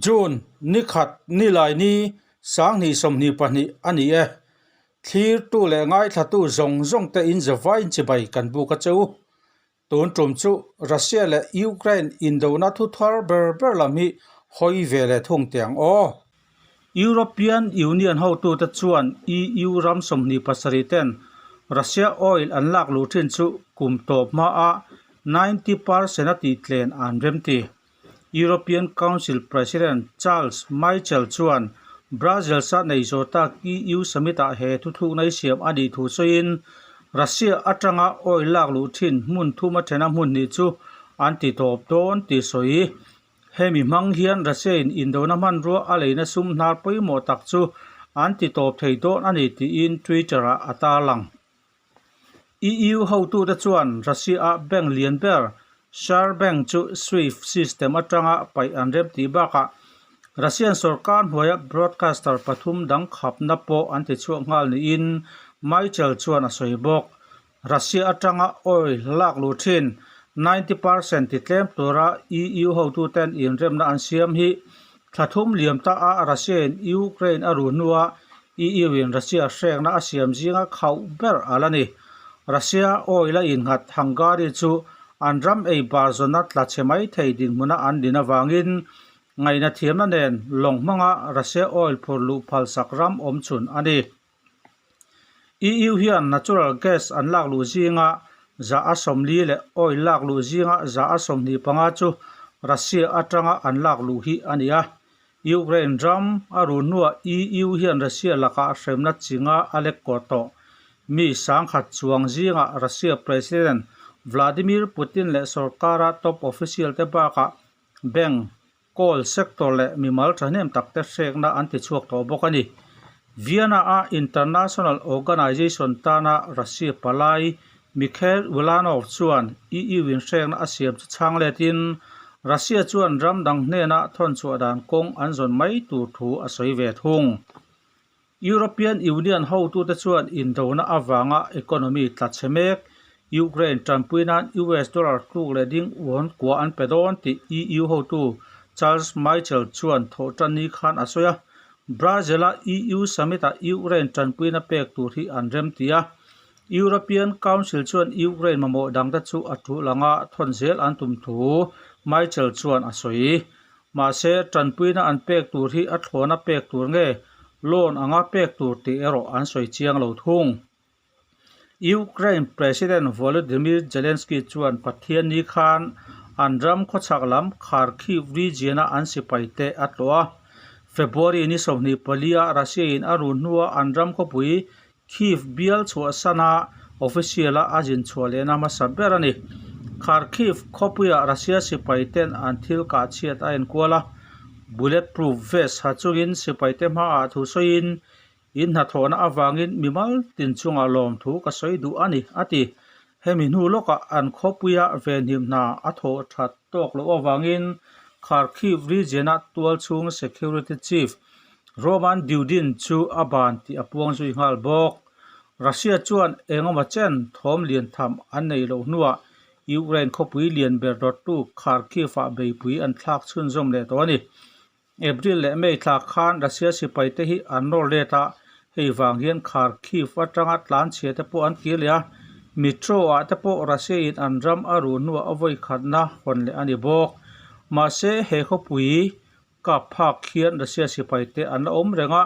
June ni khat nilai ni 2022 a ni e. Thlirtu leh ngaithlatu zawng zawng te in zavaiin chibai kan buk a che u. Tun tum chu Russia leh Ukraine indona thu thar ber ber lam hi hawi ve leh thung teh ang aw. European Union hotute chuan EU ram 27 ten Russia oil an lak luh thin chu kum tawp hmaa 90 percent a tih tlen an remti. European Council President Charles Michel chuan Brussels-a nei zawh tak EU summit-ah he thuthlukna hi siam a nih thu sawiin, Russia atanga oil lak luh thin hmun thum a thena hmun hnih chu an ti tawp dawn tih sawi. Hemi hmang hian Russia-in indona hmanrua a leina sum hnar pawimawh tak chu an ti tawp thei dawn a ni tiin Twitter-ah a tarlang. EU hotute chuan Russia-a bank lian ber Sberbank chu Swift system atanga paih an rem tih bakah Russian sorkar hnuaia broadcaster pathum dang khapna pawh an ti chhuak nghal niin Michel chuan a sawi bawk. Russia atanga oil lak luh thin 90 percent ti tlem tura EU hotuten inremna an siam hi thla thum liam ta a Russia-in Ukraine a ruh hnua EU-in Russia hrekna a siam zinga khauh ber a la ni. Russia oil a innghat Hungary chu an ram ei bar zawna tla chhe mai thei dinhmuna an din avangin ngaihna thiamna nen lawng hmanga Russia oil phur luh phalsak ram awm chhun a ni. EU hian natural gas an lak luh zinga 40% leh oil lak luh zinga 25% chu Russia atanga an lak luh hi a ni a. Ukraine ram a run hnuah EU hian Russia lakah hremna chinga a lek kawh tawh. Mi 10,000 chuang zingah Russia President Vladimir Putin leh sorkara top official te bakah bank, coal sector leh mimal thahnem tak te hrekna an ti chhuak tawh bawk a ni. Vienna-a international organisation tana Russia palai Mikhail Ulanov chuan EU-in hrekna a siam chu chhang letin Russia chuan ram dang hnena thawn chhuah dan kawng an zawn mai tur thu a sawi ve thung. European Union hotute chuan indona avanga economy tla chhe mek Ukraine tanpui nan US dollar tluk leh ding uan kua an pe dawn tih EU hotu Charles Michel chuan thawhtan ni khan a sawi a. Brazil-a EU summit-ah Ukraine tanpuina pek tur hi an remti a. European Council chuan Ukraine mamawh dangte chu a tul anga thawn zel an tum thu Michel chuan a sawi. Mahse, tanpuina an pek tur hi a thlawna pek tur nge loan anga pek tur tih erawh an sawi chiang lo thung. Ukraine President Volodymyr Zelensky chuan Pathianni khan an ram khawchhak lam Kharkiv region-a an sipaite a tlawh a. February ni 24-a Russia-in a run hnua an ram khawpui Kyiv bial chhuahsana official-a a zin chhuah lehna hmasa ber a ni. Kharkiv khawpuiah Russia sipaiten an thil kah chhiat a enkual a, bulletproof vest ha chungin sipaite hmaah thu sawiin, In hnathawhna avangin mimal tin chungah lawmthu ka sawi duh a ni, a ti. Hemi hnu lawkah an khawpuia venhim hna a thawh that tawk loh avangin Kharkiv region-a tualchhung security chief Roman Dudin chu a ban tih a puang zui nghal bawk. Russia chuan engemaw chen thawm lian tham an neih loh hnuah Ukraine khawpui lian ber dawttu Kharkiv-ah beipui an thlak chhunzawm leh tawh a ni. April leh May thla khan Russia sipai te hi an nawr let a, hei vang hian Kharkiv atanga tlanchhia te pawh an kir leh a, metro ah te pawh Russia in an ram a ruh hnuah a vawi khatna hawn leh a ni bawk. Mahse, he khawpui kap phak hian Russia sipai te an la awm reng a,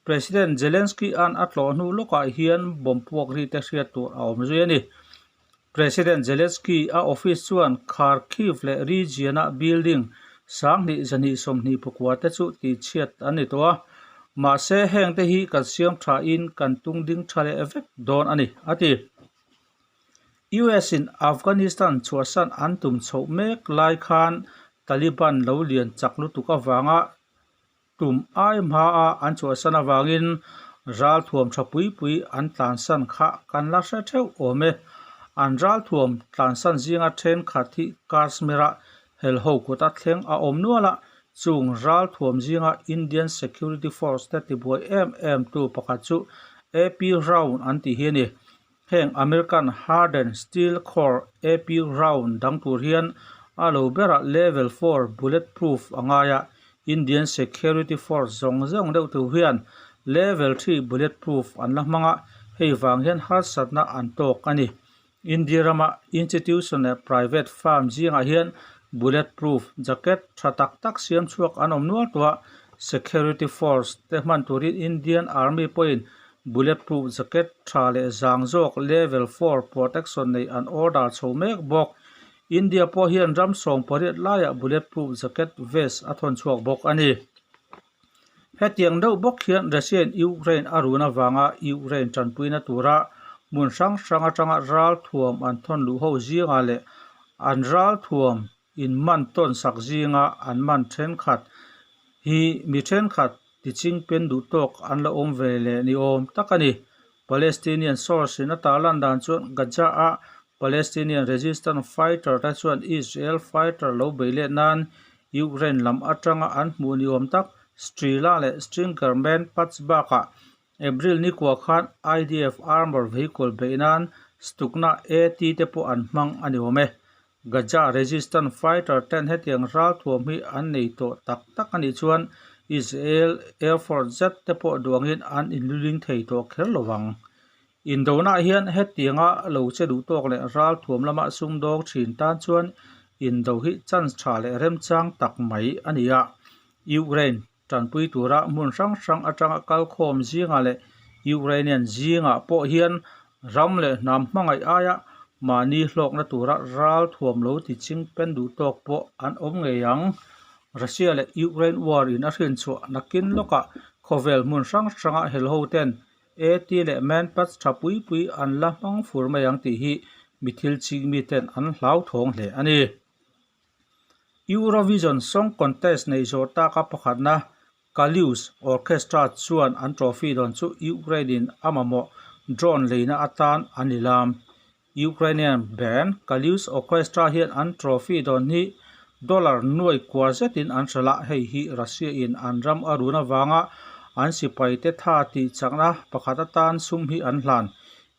President Zelensky an a tlawh hnu lawkah hian bomb puak ri te hriat tur a awm zui a ni. President Zelensky a office chuan Kharkiv leh region-a building 2229 te chu tihchhiat an ni tawh a, mahse hengte hi kan siam thain kan tung ding tha leh vek dawn a ni, a ti. US-in Afghanistan chhuahsan an tum chhoh mek lai khan Taliban lo lian chak lutuk avanga Tum ai hmaa an chhuahsan avangin ralthuam tha pui pui an tlansan kha kan la hre theuh awm e. An ralthuam tlansan zinga thenkhat hi Kashmir-a helho kuta thleng a awm nual a, chung ralthuam zinga Indian Security Force te tibuai em em tu pakhat chu AP Round an tih hi a ni. Heng American Hardened Steel Core AP round dang tur hian a lo berah level 4 bulletproof a ngai a, Indian Security Force zawng zawng deuh tur hian Level three bulletproof an la hmang a, hei vang hian harsatna an tawk a ni. India rama institution leh private firm zingah hian bulletproof jacket tha tak tak siam chhuak an awm nual tawh a, security force te hman turin Indian Army pawhin bulletproof jacket tha leh zang zawk level four protection nei an order chho mek bawk. India pawh hian ram 18 laiah bulletproof jacket vest a thawn chhuak bawk a ni. Hetiang deuh bawk hian Russia-in Ukraine a run avanga Ukraine tanpuina tura hmun hrang hrang atanga ralthuam an thawn luh ho zingah leh an ralthuam inman tawn sak zinga an man thenkhat hi mi thenkhat tichingpen duh tawk an la awm ve leh ni awm tak a ni. Palestinian source in a tarlan dan chuan Gaza-a Palestinian resistance fighter te chuan Israel fighter lo bei let nan Ukraine lam atanga an hmuh ni awm tak Strela leh Stinger man patch bakah April ni kua khan IDF armour vehicle beih nan Stugna AT te pawh an hmang a ni awm e. Gaza resistance fighter ten hetiang ralthuam hi an nei tawh tak tak a nih chuan Israel Air Force zet te pawh duangin an inluling thei tawh kher lo vang. Indonah hian hetianga lo che duh tawk leh ralthuam lama sumdawng thin tan chuan indo hi chance tha leh remchang tak mai a ni a. Ukraine tanpui tura hmun hrang hrang atanga kalkhawm zingah leh Ukrainian zingah pawh hian ram leh hnam hmangaih aia mahni hlawkna tura ralthuam lo ti ching pen duh tawk pawh an awm ngei ang. Russia leh Ukraine war in a hrinchhuah nakin lawkah khawvel hmun hrang hranga helho ten AT leh Manpads tha pui pui an la hmang fur mai ang tih hi mi thil ching miten an hlauthawng hle a ni. Eurovision Song Contest neih zawh taka pakhatna Kalush Orchestra chuan an trophy dawn chu Ukraine-in a mamawh drone leina atan an ilam. Ukrainian band Kalush Orchestra hian an trophy dawn hi dollar nuai kua zetin an hralh a, hei hi Russia-in an ram a run avanga an sipaite tha tih chakna pakhat atan sum hi an hlan.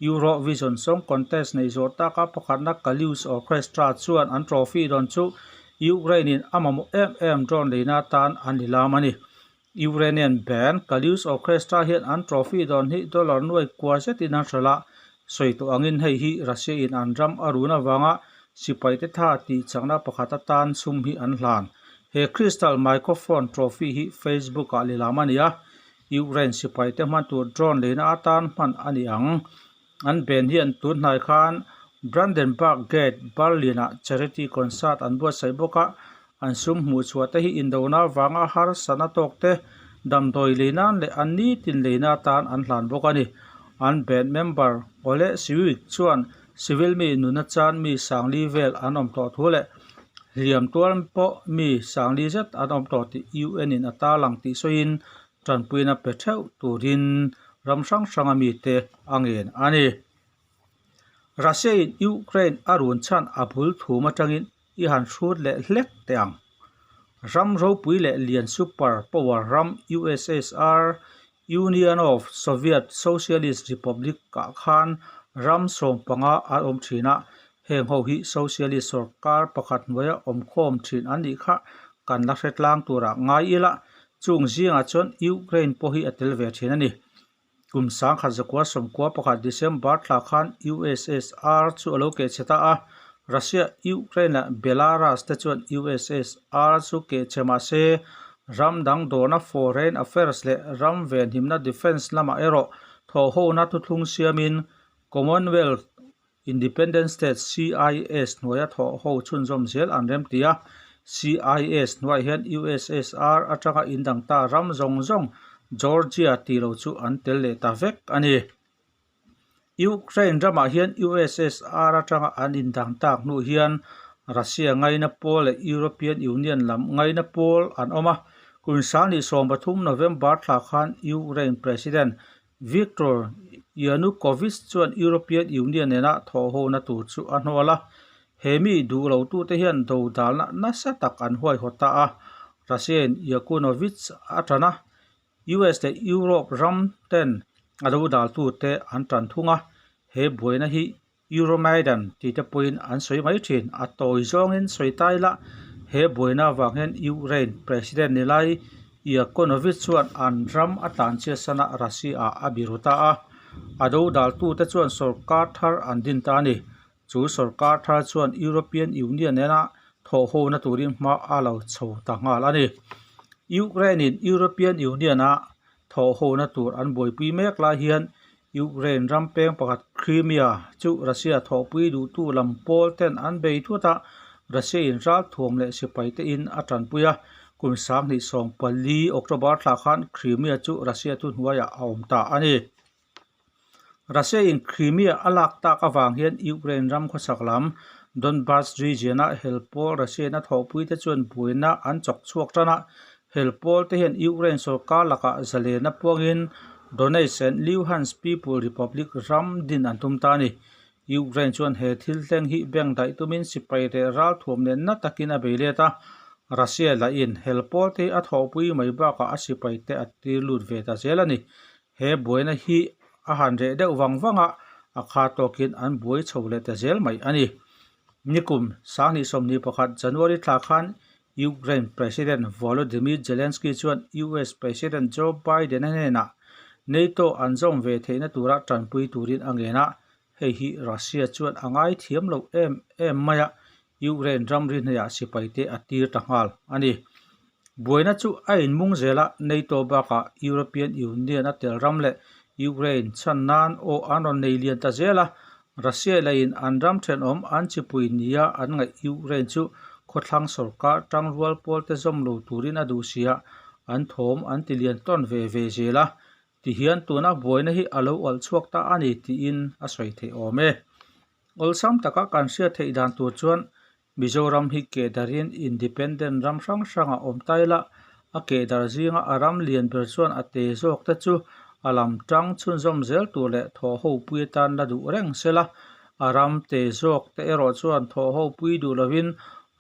Eurovision Song Contest neih zawh taka pakhatna Kalush Orchestra chuan an trophy dawn chu Ukraine-in a mamawh em em drone leina atan an ilam a ni. Ukrainian band Kalush Orchestra hian an trophy dawn hi dollar nuai kua zetin an hralh a, sawi tawh angin hei hi Russia-in an ram a run avanga sipaite tha tih chakna pakhat atan sum hi an hlan. He Crystal Microphone Trophy hi Facebook-ah lilam a ni a, Ukraine sipaite hman tur drone leina atan hman a ni ang. An band hian tun hnai khan Brandenburg Gate, Berlin-ah charity concert an buatsaih bawk a, an sum hmuh chhuah te hi indona avanga harsatna tawk te, damdawi lei nan leh an nitin leina atan an hlan bawk a ni. An band member Ole Siwick chuan civil mi nuna chan mi sangli vel an awm tawh thu leh hliam tual pawh mi sangli zet an awm tawh tih UN in a tarlang tih sawiin tanpuina pe theuh turin ram hrang hranga mite a ngen a ni. Russia in Ukraine a run chhan a bul thum atangin i han hrut leh hlek teh ang. Ram ropui leh lian super power ram USSR, Union of Soviet Socialist Republic, ah khan ram 15 an awm thin a, heng ho hi socialist sorkar pakhat hnuaia awmkhawm thin an nih kha kan la hre tlang turah ngai ila, chung zingah chuan Ukraine pawh hi a tel ve thin a ni. Kum 1991 December thla khan USSR chu a lo keh chhe ta a, Russia, Ukraine leh Belarus te chuan USSR chu keh chhe mah se, ram dang dawrna Foreign Affairs leh ram venhimna Defence lamah erawh thawhhona thuthlung siamin Commonwealth Independent State, CIS, hnuaia thawh ho chhunzawm zel an rem ti a. CIS hnuaiah hian USSR atanga indang ta ram zawng zawng Georgia tih lo chu an tel leh ta vek a ni. Ukraine ramah hian USSR atanga an indang tak hnu hian Russia ngaina pawl leh European Union lam ngaina pawl an awm a. Kum 2013 November thla khan Ukraine President Viktor Yanukovych chuan European Union nena thawhhona tur chu a hnawl a, he mi duh lotute hian dodalna nasa tak an huaihawt ta a. Russia-in Yakunovich a tan a, US leh Europe ram ten a dodaltute an tan thung a, he buaina hi Euromaidan tih te pawhin an sawi mai thin. A tawi zawngin sawi ta ila, He buaina avang hian Ukraine President Nilai Yakonovich chuan an ram a tlanchhiatsan a, Russia-ah a biru ta a. A dodaltute chuan sorkar thar an din ta a ni. Chu sorkar thar chuan European Union nena thawhhona turin hma a lo chho ta nghal a ni. Ukraine-in European Union-a thawhhona tur an buaipui mek lai hian Ukraine ram peng pakhat Crimea chu Russia thawhpui duhtu lam pawl ten an bei thut a, Russia-in ralthuam leh sipai te in a tanpui a. Kum 2014 October thla khan Crimea chu Russia thuhnuaiah a awm ta a ni. Russia-in Crimea a lak tak avang hian Ukraine ram khawsak lam Donbas region-a hel pawl Russia-in a thawhpui te chuan buaina an chawk chhuak tan a. Hel pawl te hian Ukraine sorkar lakah zalena puangin Donetsk and Luhansk People Republic ram din an tum ta a ni. Ukraine chuan he thil thleng hi bank daih tumin sipai leh ralthuam nen na takin a bei let a, Russia lahin hel pawl te hi a thawhpui mai bakah a sipai te a tir lut ve ta zel a ni. He buaina hi a han reh deuh vang vang a, a kha tawkin an buai chho leh ta zel mai a ni. Nikum 2021 January thla khan Ukraine President Volodymyr Zelensky chuan US President Joe Biden-a hnenah NATO an zawm ve theihna tura tanpui turin a ngen a, hei hi Russia chuan a ngaithiam lo em em mai a, Ukraine ramri hnaiah sipaite a tir ta nghal a ni. Buaina chu a inmung zel a, NATO bakah European Union a tel ram leh Ukraine chhan nan aw an rawn nei lian ta zel a, Russia leiin an ram thenawm an chipui nia an ngaih Ukraine chu khawthlang sorkar tangrual pawlte zawm lo turin a duh si a, an thawm an ti lian tawn ve ve zel a, tihian tuna buaina hi a lo alh chhuak ta a ni tiin a sawi theih awm e. Awlsam taka kan hriat theih dan tur chuan Mizoram hi kehdarhin independent ram hrang hrangah awm ta ila, a kehdar zinga a ram lian ber chuan a te zawk te chu a lam tang chhunzawm zel tur leh thawhhopui atan la duh reng sela, a ram te zawk te erawh chuan thawhhopui duh lovin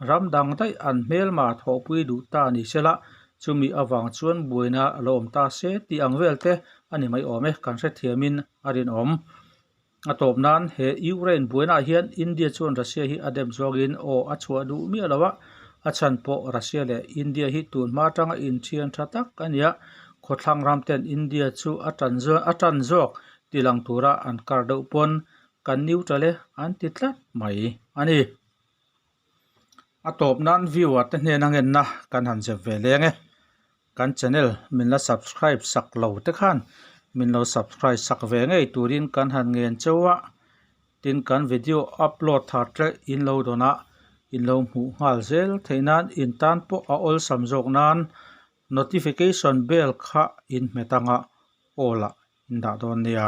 ram dang daih an hmelma thawhpui duh ta ni sela, chumi avang chuan buaina a lo awm ta se tih ang vel te a ni mai awm e, kan hrethiamin a rinawm. A tawp nan he Ukraine buainaah hian India chuan Russia hi a dem zawngin aw a chhuah duh miah lo a, a chhan pawh Russia leh India hi tun hma atanga inthian tha tak a nia, khawthlang ram ten India chu a tan a tan zawk ti lang tura an kar deuh pawn kan neutral e an ti tlat mai a ni. A tawp nan viewer te hnena ngenna kan han zep ve leng e. Kan channel min la subscribe sak lo te khan min lo subscribe sak ve ngei turin kan han ngen cheu a, tin kan video upload thar te in lo dawn a, in lo hmuh nghal zel theih nan in tan pawh a awlsam zawk nan notification bell kha in hmet anga aw lah in dah dawn nia.